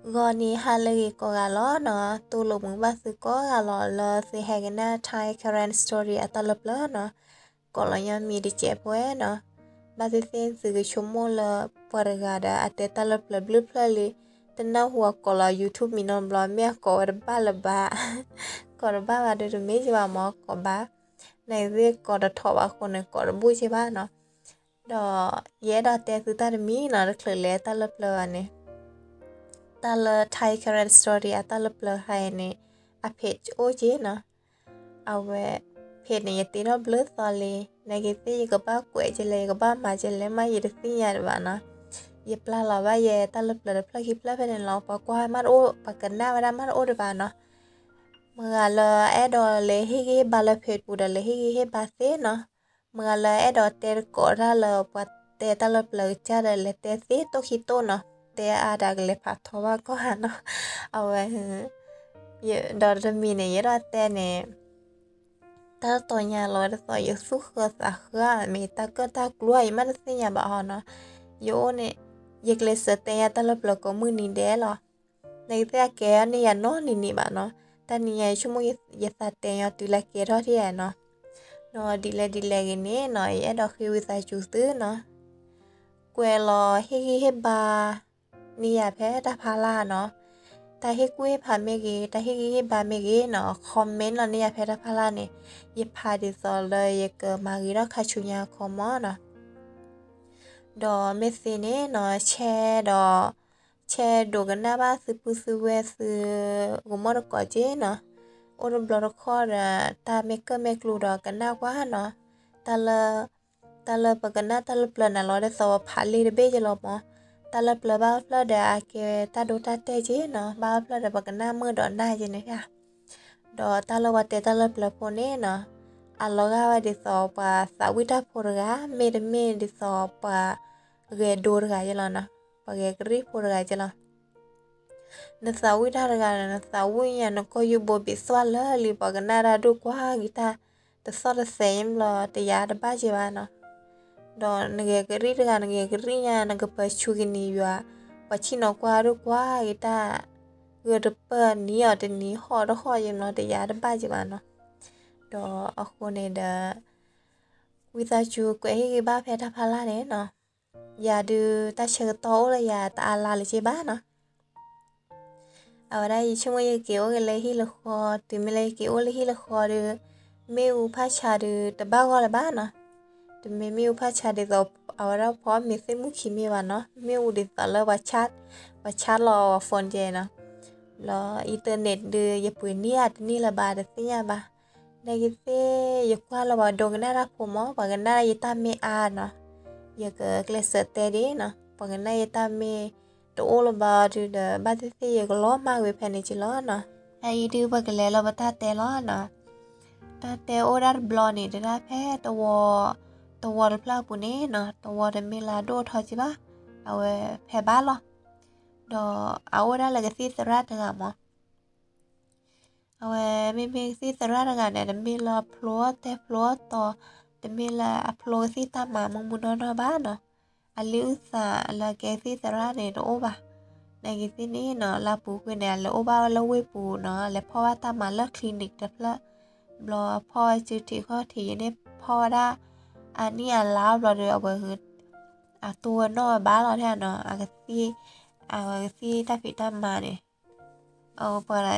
ဂီၤနံၤဟါလၢအဂ့ၤကိးဂၤလီၤနီၤ, တူၢ်လိာ်မုာ်ဘၣ်သုကိးဂၤလီၤ လၢသုဟဲကနၣ် Thai Karen Story အတၢ်လၢပျၢၤနီၤ, ကိးလီၤညီမံၤတစဲးဖိနီၤ, ဘၣ်သ့ၣ်သ့ၣ်သုကဆိကမိၣ်လၢပှၤတဂၤဒီးအတဲတၢ်လၢပျၢၤဘျုးဖျၢၣ်လံ, တနၢ်ဟူအကိးလီၤ YouTube မံၤနီတဘျီ မ့ၢ်အကိးဝဲတဘၣ်လၢၤဘၣ်, ကိးတဘၣ်ဘၣ်ဒီးတမ့ၢ်ကဘၣ်မ့ၢ်ကိးဘၣ်, နသ့ၣ်ကိးတထီၣ်ဘၣ်အဃိန့ၣ် ကိးတဘူၣ်က့ဘၣ်နီၤ. ဒီးယအဲၣ်ဒိးတဲသုတၢ်တမံၤနီၤ တချုးလဲၤတၢ်လၢပျၢၤဘၣ်န့ၣ်, တၢ်လၢ Thai Karen Story အတၢ်လၢပျၢၤခါအံၤန့ၣ် အ page အိၣ်က့နီၤ, အဝဲ page န့ၣ် ယတ့ထီၣ်ဘျုးသီလံ, နက့ၤသ့ၣ်ယကဘၣ်ကွဲးကလဲၣ် ယကဘၣ်မၤကလဲၣ်မး ယတသ့ၣ်ညါဒံးဘၣ်နီၤ, ယပျၢ်လီၤဘၣ်ယဲတၢ်လၢပျၢၤတဖျၢၣ်ခံဖျၢၣ်ဖဲန့ၣ်လီၤ, ပှၤကွၢ်မးတအိၣ် ပှၤကနၣ်ဝဲဒၣ်မးတအိၣ်ဒံးဘၣ်နီၤ, မုၢ်ဂၤလၢအအဲၣ်ဒိးလဲၤဟ့ၣ်ဂံၢ်ဟ့ၣ်ဘါလၢ page ပူၤဒီး လဲၤဟ့ၣ်ဂံၢ်ဟ့ၣ်ဘါသ့နီၤ, မုၢ်ဂၤလၢအအဲၣ်ဒိးတဲတကိးတၢ်လၢပှၤတဲတၢ်လၢပျၢၤကစၢ်ဒီး လဲၤတဲသ့တိၢ်ခံတိၢ်နီၤ, တဲအါဒီးကလဲၤဖးထီဘၣ်ကီၢ်ဧါနီၤ, အဝဲ ဒီးတမံၤန့ၣ် ယအဲၣ်ဒိးတဲန့ၣ် တၢ်တတီၤညါလီၤဒ်သိး ယသူၣ်ဃၢသးဃၢ မ့ၢ်တၢ်ကၢၣ်တၢ်ကျူဧါ ယမ့ၢ်တသ့ၣ်ညါဘၣ်အီၤနီၤ, ယအိၣ်န့ၣ် ယကျဲးစၢးတဲညါတၢ်လၢပျၢၤကိးမုၢ်နံၤဒဲးလီၤ, နကသ့ၣ်အကဲန့ၢ်ယၤနီတနံၤနံၤဘၣ်နီၤ, တၢ်နံၤညါယဆိကမိၣ် ယသးတဲညီတုၤလၢကဲထီၣ်ထံၣ်ယၤနီၤ, ဒီးဒ်လဲၣ်ဒ်လဲၣ်ဂ့ၤန့ၣ်နီၤ ယအဲၣ်ဒိးဃ့ဝံသးစူၤသုနီၤ, ကွဲးလီၤဟ့ၣ်ဂံၢ်ဟ့ၣ်ဘါ န့ၢ်ယၤဖဲတၢ်ဖးလၢ်နီၤ, တၢ်ဟ့ၣ်ကူၣ်ဟ့ၣ်ဖးမ့ၢ်ဂ့ၤ တၢ်ဟ့ၣ်ဂံၢ်ဟ့ၣ်ဘါမ့ၢ်ဂ့ၤနီၤ comment လီၤန့ၢ်ယၤဖဲတၢ်ဖးလၢ်န့ၣ်, ယဖးဒ်သိးလၢယကမၤဂ့ၤထီၣ်ခါဆူညါအခီမီၤနီၤ, ဒီးမ့ၢ်သ့န့ၣ်နီၤ share ဒီး share ဒိးကနၣ်ဘၣ်သုပုၢ်သုဝဲၢ်သု ကမီၣ်တကိးက့နီၤ, အိၣ်တဘျီတခီၣ်ဒီး တၢ်မ့ၢ်ကၢၣ်မ့ၢ်ကျူဒီးကနၣ်ကွၢ်နီၤ, တၢ်လၢ တၢ်လၢပကနၣ်တၢ်လၢပျၢၤန့ၣ်လီၤဒ်သိးပဖးလံာ်တဘ့ၣ်ယလီၤမး, တၢ်လၢပျၢၤဘၣ်ဖျၢၣ်ဒီးအကဲတၢ်ဒိတၢ်တဲာ်က့နီၤ, ဘၣ်ဖျၢၣ်ဒီးပကနၣ်မုာ်ဒီးနၢ်က့န့ၣ်ဧါ, ဒီးတၢ်လၢပှၤတဲတၢ်လၢပျၢၤဖိန့ၣ်နီၤ, အလီၤဂာ်ဝဲဒ်သိးပှၤသးဝံၣ်တၢ်ဖိတဂၤ မ့တမ့ၢ်ဒ်သိးပှၤဂဲၤဒိတဂၤယလီၤနီၤ, ပှၤဂဲၤကရံၣ်ဖိတဂၤယလီၤ နသးဝံၣ်တၢ်တဂၤဒီး နသးဝံၣ်ညါ နကိာ်ယူၢ်ဘိဘံးသွၣ်လၢာ်လံ ပှၤကနၣ်တၢ်ဒိၣ်ကွၢ်က့ၤတၢ် တသီၣ်တသဲးဘျီ တယာ်တဘၣ်က့ဘၣ်နီၤ, ဒီးနဂဲၤကရံၣ်တဂၤ နဂဲၤကရံၣ်ညါ နကပၢၤဆူက့ၤန့ၣ်ယွၤ, ပှၤဆံၣ်နီၤကွၢ်ဒိၣ်ကွၢ်က့ၤတၢ် ဂၢၢ်တပၢၢ်နံၤအီၤတနံၤ ဟီၣ်တဟီၣ်ယဘျီ တယာ်တဘၣ်က့ဘၣ်နီၤ, ဒီးအဃိန့ၣ်ဒီး ဝံသးစူၤကွဲးဟ့ၣ်ဂံၢ်ဘါဖဲတၢ်ဖးလၢ်န့ၣ်နီၤ, ယၤဒုးတၢ်ဆၢကတီၢ်အိၣ်လၢယၤတအါလါလၢၤက့ဘၣ်နီၤ အဝဲဒၣ်ယဆိကမိၣ်ယက့ၤအိၣ်က့ၤလၢဟံၣ်လၢဃီ, တုၤမ့ၢ်လၢယက့ၤအိၣ်လၢဟံၣ်လၢဃီဒီး မ့ၣ်အူဖးဆါဒုးတဘၣ်ဂီၢ်လၢၤဘၣ်နီၤ, တမ့ၢ်မ့ၣ်အူဖးဆါဒ်သိး အဝဲဒၣ်ဖီမ့ၤသ့ၣ်မူခံမ့ၢ်ဘၣ်နီၤ, မ့ၣ်အူဒ်သိးလၢပှၤ ပှၤဆါလီၤအီၤ phone ကဲနီၤ, လီၤ internet ဒုး ယပှ့ၤန့ၢ်အတန့ၢ်လၢၤဘၣ်တသ့ၣ်ညါဘၣ်, နာ်က့သ့ၣ် ယကွၢ်လၢပှၤဒိကနၣ်တၢ်ဖိမး ပှၤကနၣ်ယတၢ်မ့ၢ်အါနီၤ, ယကကျဲးစၢးတဲဒ်နီၤ, ပှၤကနၣ်ယတၢ်မ့ၢ်တအိၣ်လၢၤဘၣ်ဒုးဒီး ဘၣ်သ့ၣ်သ့ၣ်ယကလီၤမၢ်ကွံာ်ဖဲန့ၣ်က့လီၤနီၤ, အအံၤဒုးပကလဲၤလၢပတၢ်တဲလီၤနီၤ, တၢ်တဲအိၣ်ဒၣ်တဘျီန့ၣ် တဒၣ်ဖဲတဝီ, တဝီတဖျၢၣ်အပူၤန့ၣ်နီၤ, တဝီတမ့ၢ်လၢအဒိၣ်အထီက့ဘၣ်, အဝဲဖဲဘၣ်လီၤ, ဒီးအအိၣ်ဒၣ်လၢကသံၣ်သရၣ်တဂၤမး အဝဲမ့မ့ၢ်ကသံၣ်သရၣ်တဂၤန့ၣ် တမ့ၢ်လၢအဖျိအီၣ်တဲဖျိအီၣ်တီၤ, တမ့ၢ်လၢအဖျိကသံၣ်တၢ်မၤမုာ်မုာ်နီၢ်နီၢ်ဘၣ်နီၤ, အလံာ်အုၣ်သးလၢကဲသံၣ်သရၣ်န့ၣ်တအိၣ်ဘၣ်, နာ်က့သ့ၣ်န့ၣ်နီၤ လၢအပူၤကွံာ်န့ၣ် အလဲၤအိၣ်ဘၣ်ဝဲလၢဝ့ၢ်ပူၤနီၤ, လဲၤဖီၣ်ဘၣ်တၢ်မၤလၢ clinic တဖျၢၣ်, ဘျီဖီၣ်ဝဲစုထံးခီၣ်ထံးယန့ၣ် ဖီၣ်ဝဲဒၣ် အနံၣ်အလါဘျီဒီး အဝဲ အတိၢ်ဝဲနီၣ်ဝဲဘၣ်လီၤနီၤ, အကသံၣ်, အဝဲကသံၣ်တၢ်ဖံးတၢ်မၤန့ၣ် အဝဲပှၤ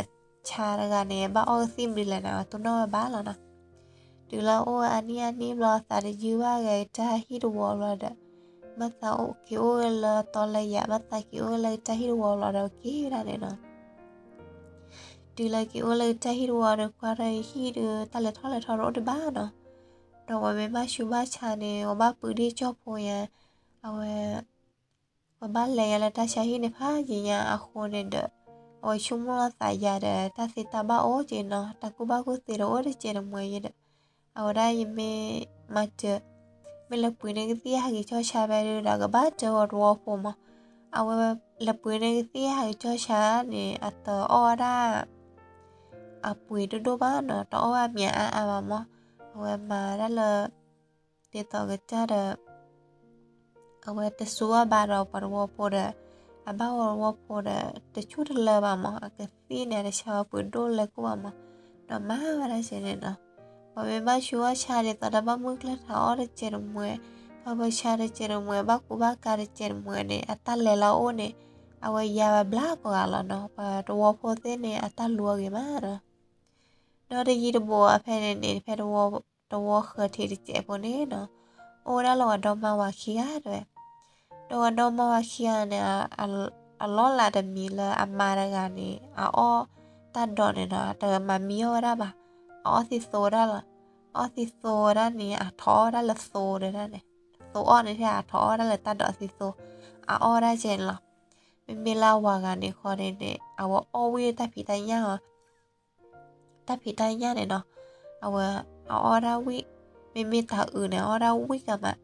ဆါတဂၤန့ၣ် ဘၣ်အီၣ်ကသံၣ်ဘျုးလဲၣ်န့ၣ် အတိၢ်နီၣ်ဝဲဘၣ်လီၤနီၤ, တုၤလၢအအိၣ်ဝဲအနံၣ်အနံၣ်ဘျီ သးတယုၢ်ဘၣ်ဂဲၤတၢ်ဟံၣ်တဝီဘျီဒီး, ဘၣ်သးက့ၤအိၣ်ဝဲလၢတီလၢယၤ ဘၣ်သးက့ၤအိၣ်ဝဲလၢတၢ်ဟံၣ်တဝီဘျီဒီး က့ၤဝဲဒၣ်န့ၣ်နီၤ တုၤလၢက့ၤအိၣ်လၢတၢ်ဟံၣ်တဝီဒီး ကွၢ်ထီၣ်ယဟံၣ်ဒီး တၢ်လဲၤထီၣ်လဲၤထီတအိၣ်ဒံးဘၣ်နီၤ, ဒီးပှၤမ့ၢ်ဘၣ်ဆူးဘၣ်ဆါန့ၣ် ပှၤဘၣ်ပှ့ၤဒံၣ်ကၠီၣ်ဖိညါ, အဝဲ ပှၤဘၣ်လဲၤညါလၢတၢ်ဆါဟံၣ်န့ၣ်ဖးယံၤညါအဃိန့ၣ်ဒီး, အဝဲဆိကမိၣ်လီၤသးယၤဒီး တၢ်သ့တၢ်ဘၣ်အိၣ်က့နီၤ, တၢ်ကူၣ်ဘၣ်ကူၣ်သ့ဒီးအိၣ်တကဲးတမှဲၤယဲဒီး, အဝဲဒၣ်ယမ့ၢ်မၤစၢၤ, မ့ၢ်လဲၤပှ့ၤန့ၢ်ကသံၣ်ဟးက့ၤကၠီၣ်ဆါဖဲဒုးဒီး ကဘၣ်တၢ်ဂီၤတဝီဖိမး, အဝဲလဲၤပှ့ၤန့ၢ်ကသံၣ်ဟးက့ၤကၠီၣ်ဆါန့ၣ် အတအီၣ်ဝဲဒၣ် အပှ့ၤဒိၣ်ဒိၣ်ဘၣ်နီၤ, တအီၣ်ဝဲအမံၤအါအါဘၣ်မး, အဝဲမၤဒၣ်လၢ ဒ်သိးကစၢ်ဒီး အဝဲတစူးအီၣ်ဘၣ်ဒီးပှၤတဝီဖိဒီး အဘၣ်ဝီဝီဖိဒီး တဆူၣ်တလၢဘၣ်မး, အကသံၣ်န့ၣ် အတဆါဝဲပှ့ၤဒိၣ်လဲကိၣ်ဘၣ်မး, ဒီးမၤဝဲဒၣ်ကဲန့ၣ်နီၤ. ပှၤမ့ၢ်ဘၣ်ဆူအီၣ်ဆါဒ်သိးဒီး ဘၣ်မုၢ်ကျဲထီၣ်အီၣ်တစဲးတမှဲၤ, ဘၣ်ဘၢဆါတစဲးတမှဲၤ, ဘၣ်ကူဘၣ်ကၤတစဲးတမှဲၤန့ၣ် အတၢ်လဲၤလီၤအိၣ်န့ၣ် အဝဲယါဝဲဘျါကိးဂၤလီၤနီၤ. ပှၤတဝီဖိသ့ၣ်န့ၣ် အတၢ်လူၤအဂ့ၤမးနီၤ. ဒီးတယံၤတဘူးအဖဲန့ၣ်န့ၣ် ဖဲတဝီဃၢၤထံးတစဲးဖိန့ၣ်နီၤ, အိၣ်ဝဲဒၣ်လၢပှၤဒီမါဝၤခံဂၤတဲဝဲ. ဒီးပှၤဒီမါဝၤခံဂၤန့ၣ် အလီၢ်လၤတမံၤလၢအမါတဂၤန့ၣ် အအီၣ်တၢ်ဒိးန့ၣ်နီၤ, တမၤမံအီၣ်ဝဲဒၣ်ဘၣ်, အအီၣ်သံသိဝဲဒၣ်လီၤ. အအီၣ်သံသိဝဲဒၣ်န့ၣ် အထီၣ်အီၣ်ဝဲဒၣ်လၢသိဒၣ်န့ၣ်, သိအီၣ်န့ၣ် အထီၣ်အီၣ်ဝဲဒၣ်လၢတၢ်ဒိးသံသိ, အအီၣ်ဝဲဒၣ်ကဲန့ၣ်လီၤ. မ့မ့ၢ်လၢအဝၤဂၤန့ၣ်ဃီန့ၣ်န့ၣ် အဝဲအီၣ်ဝံၣ်တၢ်ဖံးတၢ်ညၣ်အီၤ တၢ်ဖံးတၢ်ညၣ်န့ၣ်နီၤ, အဝဲအအီၣ်ဒၣ်ဝံၣ်, မ့မ့ၢ်တၤအုးန့ၣ် အအီၣ်ဒၣ်ဝံၣ်ကမး,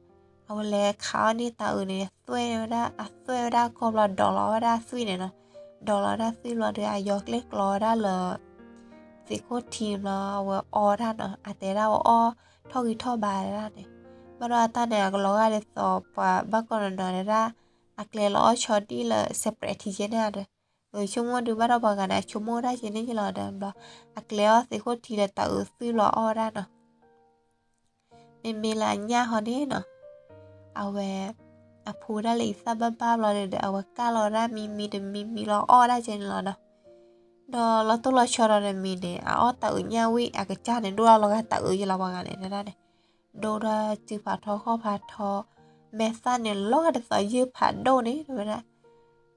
အဝဲလဲၤခးအီၣ်န့ၢ်တၤအုးန့ၣ် သွဲၣ်ဝဲဒၣ်, အသွဲၣ်ဝဲဒၣ်ခီဘျီဒီးလီၤဝဲဒၣ်သွံၣ်န့ၣ်နီၤ, ဒီးလီၤဝဲဒၣ်သွံၣ်ဘျီဒီး အယီၤကျ့ၣ်ကျီဝဲဒၣ်လၢ သ့ၣ်ခိၣ်ထံဘျီ အဝဲအီၣ်တၢ်နီၤ, အတဲဒၣ်အီၣ်ထီၣ်ဂံၢ်ထီၣ်ဘါဒၣ်န့ၣ်, ဘၣ်ဒီးအတၢ်န့ၣ် အကလီၤဂာ်ဒ်သိးပှၤဘၣ်ကိးနီၤနီၤဒၣ်, အကျဲလီၤအီၣ်ဆီဒံၣ်လၢ separate ထံကဲန့ၣ်ဒီး ဆိကမိၣ်ဒုးဘၣ်ဒီးပှၤဂၤန့ၣ် အဆိကမိၣ်ဒၣ်ကဲန့ၣ်ကလီၤဒီးဘျီ, အကျဲအီၣ်သ့ၣ်ခိၣ်ထံဒီးတၤအုးသွံၣ်ဘျီအီၣ်ဝဲဒၣ်နီၤ. မ့မ့ၢ်လၢအညၣ်ဃီန့ၣ်နီၤ, အဝဲ အဖူဒၣ်လၢအံသၣ်ဘၣ်ဘၣ်ဘျီဒီး အဝဲကၢ်လီၤဒၣ်မံမံတမံမံလီၤအီၣ်ဒၣ်ကဲန့ၣ်လီၤနီၤ. ဒီးလီၤတိၢ်လီၤဆီဒီးတမံၤန့ၣ် အအီၣ်တၤအုးညၣ်ဝံၣ် အကစၢ်န့ၣ် ဒိၣ်ဒၣ်လီၤဂာ်တၤအုးယလီၤပှၤဂၤန့ၣ်ဒၣ်န့ၣ်, ဒိၣ်ဒၣ်စုဖးထီခီၣ်ဖးထီ, မဲာ်သၣ်န့ၣ်လီၤဂာ်ဒ်သိးယုၢ်ဖးဒိၣ်န့ၣ်တဲဝဲဒၣ်.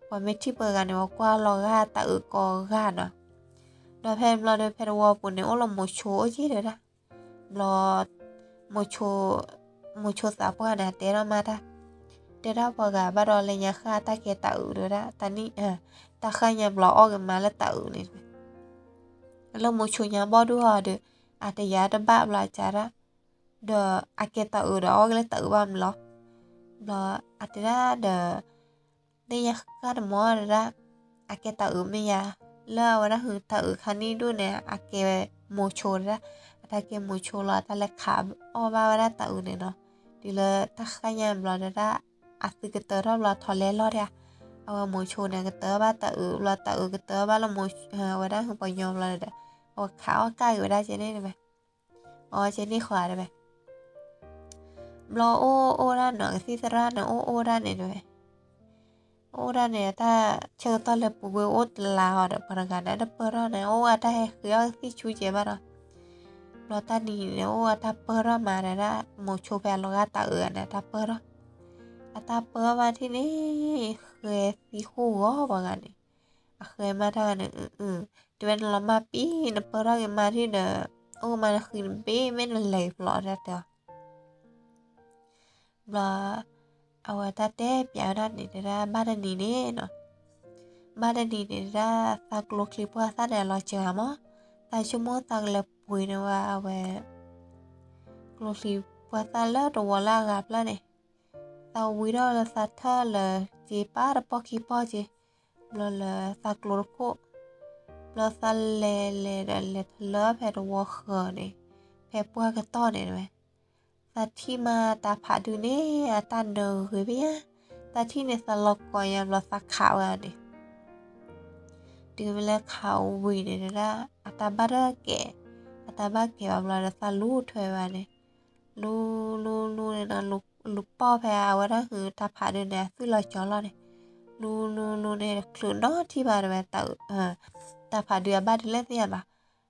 ပှၤမ့ၢ်ထံၣ်ပှၤဂၤန့ၣ် ပှၤကွၢ်လီၤဂာ်တၤအုးကိးဂၤနီၤ. ဒီးဖဲဘျီဒီး ဖဲတဝီပူၤန့ၣ် အိၣ်လၢမိၤဆိအိၣ်က့ၤတဲဝဲဒၣ်. ဘျီ မိၤဆိ မိၤဆိသးပှၢ်န့ၣ် တဲထီၣ်မါတၢ်, တဲဒၣ်ပှၤဂၤဘၣ်ဒီး လၢညါဃၣ်တၢ်ကဲတၤအုးတဲဝဲဒၣ်, တနံၣ် တၢ်ဃၣ်ညါဘျီအီၣ်က့ၤမါလၢတၤအုးန့ၣ်, လၢမိၤဆိညါဘီၣ်ဒုဟီဒီး အတယၤတဘၣ်ဘျီအကါဒၣ်, ဒီးအကဲတၤအုးဒီးအီၣ်က့ၤလၢတၤအုးဘၣ်မးလီၤ. ဘျီ အတဲဒၣ်ဒီး သ့ၣ်ညါဃၣ်တမီၢ်တဲဒၣ်, အကဲတၤအုးမ့ၢ်ယၤ, လၢအဝဲဒၣ်ဟုးတၤအုးခါနံၣ်ဒိၣ်န့ၣ် အကဲမိၤဆိတဲဒၣ်, အတၢ်ကဲမိၤဆိလီၤ အတၢ်လဲၤခးအီၣ်ဘၣ်ဝဲဒၣ်တၤအုးန့ၣ်နီၤ. တုၤလၢတၢ်ဃၣ်ညါဘျီတဲဒၣ်, အသုကတၢၢ်ထီၣ်ဘျီထီၣ်လဲၤလီၤဒၣ်, အဝဲမိၤဆိန့ၣ် ကတၢၢ်ဘၣ်တၤအုးဘျီ တၤအုးကတၢၢ်ဘၣ်လၢ ဝဲဒၣ်ဟုးပှၤညီဘျီဒီး အဝဲခးအီၣ်ကၢ်က့ၤဝဲဒၣ်ကဲန့ၣ်တဲဝဲ, အီကဲန့ၣ်ဃီတဲဝဲ ဘျီအိၣ်အိၣ်ဒၣ်နီၤ ကသံၣ်သရၣ်န့ၣ် အိၣ်အိၣ်ဒၣ်န့ၣ်တဲဝဲ, အိၣ်ဒၣ်န့ၣ် အတၢ်ဆၢကတီၢ်လဲၤပူၤကွံာ်အိၣ်တလါဟီဒီး ပှၤတဂၤန့ၣ် တပၢၢ်ထီၣ်န့ၣ် အိၣ်အတၢ်ဟဲဃ့အီၣ်ကသံၣ်ဆူကဲဘၣ်ဒီး, ဘျီတၢ်နံၤန့ၣ် အိၣ်အတၢ်ပၢၢ်ထီၣ်မးတဲဒၣ်, မိၤဆိဖဲအလီၤဂာ်တၤအုးန့ၣ် အတၢ်ပၢၢ်ထီၣ်, အတၢ်ပၢၢ်ဘၣ်ထံၣ်န့ၣ် ဃဲသံဃိၣ်ဂီၤပှၤဂၤန့ၣ်, အဃဲမါတၢ်ဂၤန့ၣ်, တဲဝဲနလီၤမၢ်ပံၤ နပၢၢ်ထီၣ်က့ၤမါထံၣ်ဒီး အိၣ်ကမါနဃံနဘ့ၣ် မ့ၢ်နလဲၤဖျိးဒၣ်တဲအီၤ ဘျီ အဝဲတၢ်တဲပၠးဝဲဒၣ်န့ၣ် တဲဒၣ်ဘၣ်တနံၤန့ၣ်နီၤ, ဘၣ်တနံၤန့ၣ် တဲဒၣ်သးကျိချံပှၢ်သၣ်န့ၣ် အလီၤစှၤမး, သးဆိကမိၣ်သးကလဲၤပှ့ၤန့ၢ်ဝဲအဝဲ ကျိချံပှၢ်သၣ်လၢတဝီလၢအဂၤဖျၢၣ်န့ၣ်, သးဝံထီၣ်လၢသးထၢၣ်လၢက့ၤပၢ်တပီၢ်ခံပီၢ်က့ၤ, ဘျီလၢသးကျိတခိၣ်, ဘျီသးလဲၤလဲၤဒီးလဲၤထီၣ်လၢဖဲတဝီဃၢၤန့ၣ်, ဖဲပှၢ်ကတီၢ်န့ၣ်တဲဝဲ သးထံၣ်မးတၢ်ဖးဒုန့ၣ် အတၢ်နၢၤဂ့ၤဘၣ်ယါ, သးထံၣ်န့ၣ်သးလီၤကိးညါဘျီသးခးဝဲန့ၣ်, တုၤမ့ၢ်လၢခးဝံၤန့ၣ်တဲဒၣ် အတၢ်ဘၣ်တကဲး, အတၢ်ဘၣ်ကဲးဘၣ်ဘျီဒီးသးလူၤထွဲဝဲန့ၣ်, လူၤလူၤလူၤန့ၣ်နီၤ, လူၤပီၢ်ဖဲအဝဲဒၣ်ဟုးတၢ်ဖးဒုန့ၣ် အသွံၣ်လီၤကၠီၤလီၤန့ၣ်, လူၤလူၤလူၤန့ၣ် ချုးနီထံၣ်ဘၣ်တဲဝဲ, တၢ်ဖးဒုအဘၣ်ဒုးလဲၣ်သ့ၣ်ညါဘၣ်,